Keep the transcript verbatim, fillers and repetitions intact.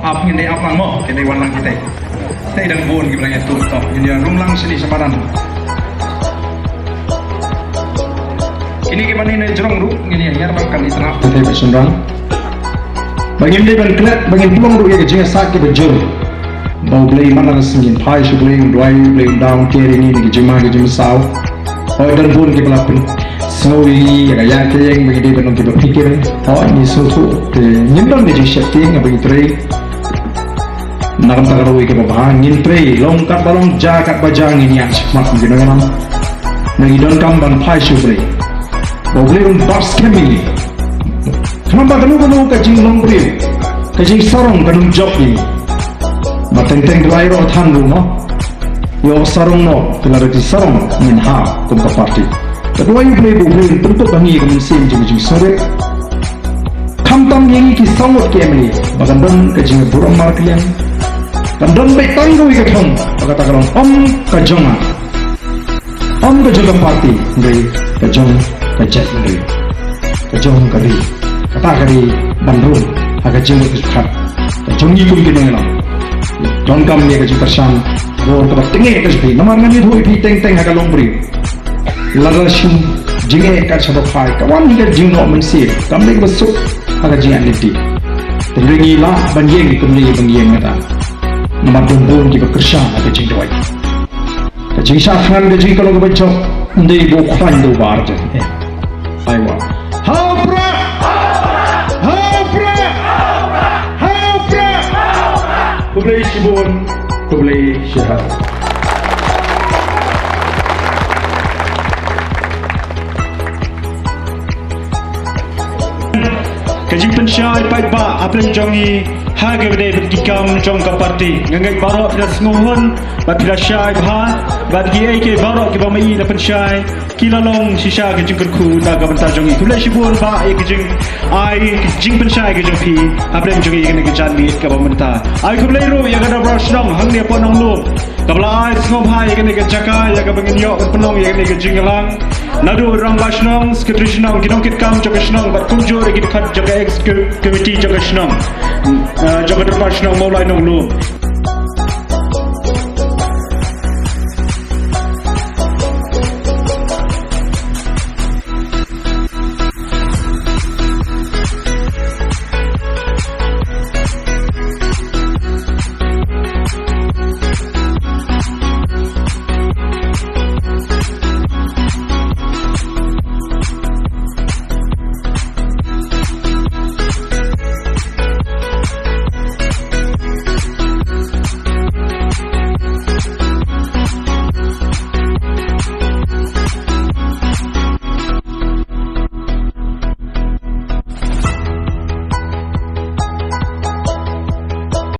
Ap ngin dei ap lang mo, ngin dei wan lang kita. Tei dang bun ki ba dang ïa tuh tok, ngin ïa rung lang shane sha madan. Kine ki ba ngin ïa jrong ruh, ngin ïa hiar bad kan itynnad kita ba shynrang. Ba ngin dei ban klet, ba ngin pynlong ruh ïa ka jingïasaid kaba jur. Ba U Blei man la ka sngi ngin phai sha U Blei, un duwai U Blei un da un ker ïa ngi na ka jingma ka jingsaw. Hooid don bun ki ba la pynsngew ïa ngi ïa ka ïaid ka ïeng ba ngi dei ban long ki ba phikir. Hooid ngi sngewthuh te ngim don ka jingsheptieng haba ngi trei. Na ka bynta ka roi kaba bha ngin trei long katba long, jia katba jia, ngin ïaid shakhmat, ngi nongïalam. Ba ngi donkam ban phai sha U Blei. Ba U Blei un bat skhem ïa ngi. Khnang ba kano kano ka jinglong briew, ka jingsarong kan ym jop ïa ngi. Ba teng teng te la ïaroh than ruh mo. Ïoh sarong noh, te lada ki sarong ngin hap kum ka party. Ka duwai U Blei ba U Blei un pynkup ha ngi ka mynsiem jong ka jingsngewrit. Khamtam ïa ngi ki saw ngut ki M L A ba kan don ka jingburom markylliang. Kan don beit tang kawei ka thong, ba kata ka long ym ka jong nga, ym ka jong ka party, hynrei ka jong ka jait, hynrei ka jong ka ri. Kata ka ri ban rung ha ka jingmut jingpyrkhat ka jong ngi kum ki nongïalam. Donkam ïa ka jingkyrshan bor kaba tyngeh ka jong phi. Namar ngan ïathuh ïa phi teng teng ha ka longbriew, lada shu jingeh kat shaba phai, ka wan hi ka jingnoh mynsiem, kam dei kaba suk ha ka jingïaid lynti. Te hynrei ngi lah ban ïeng kumne ba ngi ïeng mynta. Namar don bun kiba kyrshan ha ka jingduwai. Ka jingshah thngan ka jong ngi ka long kaba jop, ym dei ba u khlaiñ da u bar jong. Eh. Ai wa. Ha u Prah! Ha u Prah! Ha u Prah! Khublei shibun, khublei shibun. Ka jingpynshai paidbah hapdeng jong ngi ha kaba ïadei bad ki kam jong ka party. Nga ngeit baroh phi la sngewhun bad phi la shai bha, bad kiei kiei baroh kiba ma i la pynshai ki la long shisha ka jingkyrkhu na ka bynta jong ngi. Khublei shibun bah ïa ka jingai, ka jingpynshai ka jong phi hapdeng jong ngi ïa kane ka janmiet kaba mynta. Ai khublei ruh ïa ka dorbar shnong hangne hapoh Nonglum, kaba la ai sngewbha ïa kane ka jaka ïa kaba ngin ïoh ban pynlong ïa kane ka jingïalang. Naduh rangbah shnong, secretary shnong, ki nongkitkam jong ka shnong bad kumjuh ruh ki dkhot jong ka executive committee jong ka shnong, eh, jong ka dorbar shnong Mawlai Nonglum.